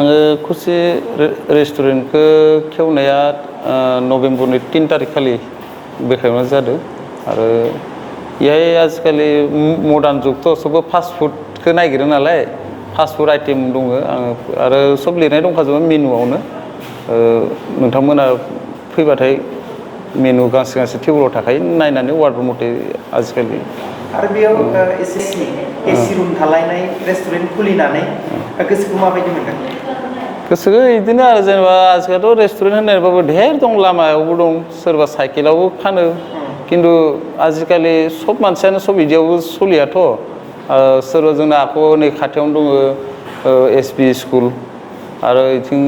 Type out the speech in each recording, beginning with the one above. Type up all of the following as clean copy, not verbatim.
आङो खुसि रेस्टुरेन्टखौ खेवनाया नभेम्बरनि 3 तारिख खालि बेखेवनाय जादों आरो बेहाय आजिखालि मडार्न जुगथ' सबबो फास्ट फुडखौ नागिरो नालाय फास्ट फुड आइटेम दङ आङो आरो सब लिरनाय दंखाजोबो मेनुआवनो नोंथांमोना फैबाथाय मेनु गांसे गांसे टेबोलाव थाखायो नायनानै अर्डार मथे आजिखालि आरो बेयाव एसि रुम थालायनाय रेस्टुरेन्ट खुलिनानै गोसोखौ माबायदि मोनदों गोसोखौ बिदिनो आरो जेनेबा आजिखालिथ' रेस्टुरेन्ट होननायबाबो ढेर दं लामायावबो दं सोरबा साइकेलावबो फानो खिन्थु आजिखालि सब मानसियानो सब बिदियावबो सोलियाथ' सोरबा जोंना आखौ नै खाथियावनो दङ एसपि स्कुल आरो बिथिं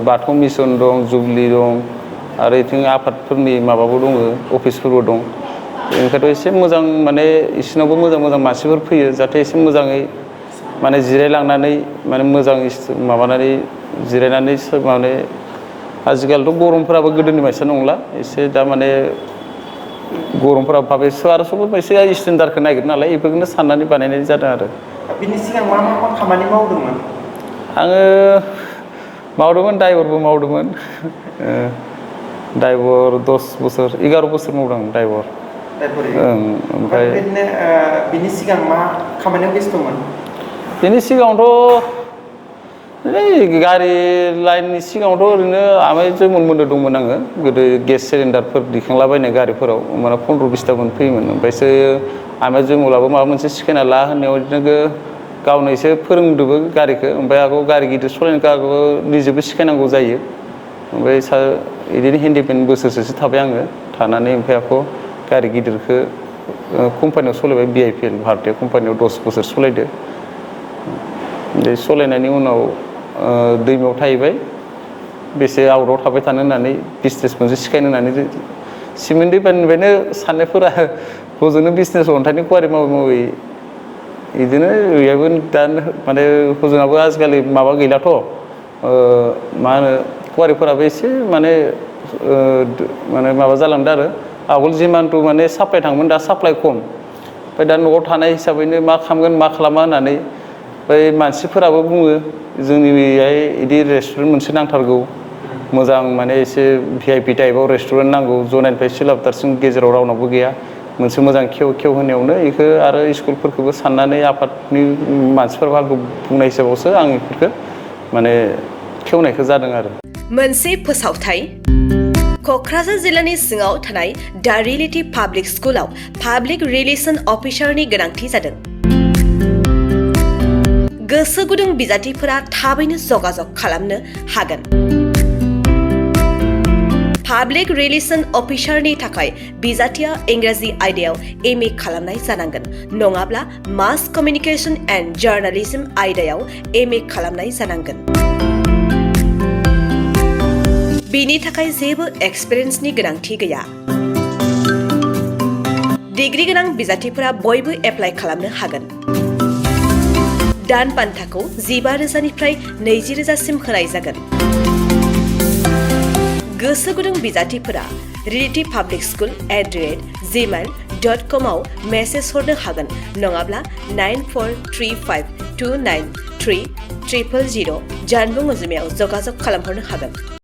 बाथौ मिसन दं जुबिली दं आरो बिथिं आफादफोरनि माबाबो दङ अफिसफोरबो दं बेनिखायथ' एसे मोजां माने बिसिनावबो मोजां मोजां मानसिफोर फैयो जाहाथे एसे मोजाङै माने जिरायलांनानै माने मोजां माबानानै जिरायनानै माने आजिखालिथ' गरमफोराबो गोदोनि बायसा नंला एसे दा माने गरमफोरा भाबेसो आरो सबबो एसे स्टेन्डार्डखौ नागिरो नालाय बेफोरखौनो साननानै बानायनाय जादों आरो बिनि सिगां मा खामानि मावदोंमोन आङो मावदोंमोन ड्राइभारबो मावदोंमोन ड्राइभार 10 बोसोर 11 बोसोर मावदों आं ड्राइभार ओमफ्राय बिनि सिगां मा खामानियाव बेस्थ'मोन बेनि सिगाङावथ' गारि लाइननि सिगाङावथ' ओरैनो आमाय जयमनमोननो दंमोन आङो गोदो गेस सिलिन्डारफोर दिखांलाबायनाय गारिफोराव माने 15-20 था फैयोमोन ओमफ्रायसो आमाय जयमलाबो माबा मोनसे सिखायना ला होननायाव बिदिनो गावनो एसे फोरोंदोंबो गारिखौ ओमफ्राय आगौ गारि गिदिर सालायनायखौ आगौ निजेबो सिखायनांगौ जायो ओमफ्राय बिदिनो हेन्डिमेन बोसोरसेसो थाबाय आङो थानानै ओमफ्राय आखौ गारि गिदिरखौ कम्पानियाव सालायबाय VIPL भारतीय कम्पानियाव 10 बोसोर सालायदो बे सालायनायनि उनाव दैमायाव थाहैबाय बेसे आउटआव थाबाय थानो होननानै बिजनेस मोनसे सिखायनो होननानै सिमेन्ट दैबानिफ्रायनो साननायफोरा हजोंनो बिजनेस अन्थाइनि कुवारि मावै मावै बिदिनो ओरैहायबो दा माने हजोंआबो आजिखालि माबा गैलाथ' मा होनो कुवारिफोराबो एसे माने माबा जालांदों आरो आवगोल जिमानथु माने साप्लाइ थाङोमोन दा साप्लाइ खम ओमफ्राय दा न'आव थानाय हिसाबैनो मा खालामगोन मा खालामा होननानै ओमफ्राय मानसिफोराबो बुङो जोंनि बेहाय बिदि रेस्टुरेन्ट मोनसे नांथारगौ मोजां माने एसे VIP टाइपआव रेस्टुरेन्ट नांगौ जनायनिफ्राय सिलाबटारसिम गेजेराव रावनावबो गैया मोनसे मोजां खेव होनायावनो बेखौ आरो स्कुलफोरखौबो साननानै आफादनि मानसिफोरा आंखौ बुंनाय हिसाबावसो आं बेफोरखौ माने खेवनायखौ जादों आरो मोनसे फोसावथाय क'क्राझार जिल्लानि सिङाव थानाय दा रियेलिटी पाब्लिक स्कुलाव पाब्लिक रिलेसन अफिसारनि गोनांथि जादों गोसो गुदुं बिजाथिफोरा थाबैनो जगाजग खालामनो हागोन पाब्लिक रिलेसन अफिसारनि थाखाय बिजाथिया इंराजि आयदायाव MA खालामनाय जानांगोन नङाब्ला मास कमिउनिकेशन एन्ड जार्नालिज्म आयदायाव MA खालामनाय जानांगोन बेनि थाखाय जेबो एक्सपिरियेन्सनि गोनांथि गैया डिग्री गोनां बिजाथिफोरा बयबो एप्लाइ खालामनो हागोन दान बान्थाखौ 15,000 निफ्राय 20,000 होनाय जागोन गोसो गुदुं बिजाथिफोरा रियेलिटी पाब्लिक स्कुल @gmail.com आव मेसेज हरनो हागोन नङाब्ला 9435293000 जानबुं अनजिमायाव जगाजग खालामहरनो हागोन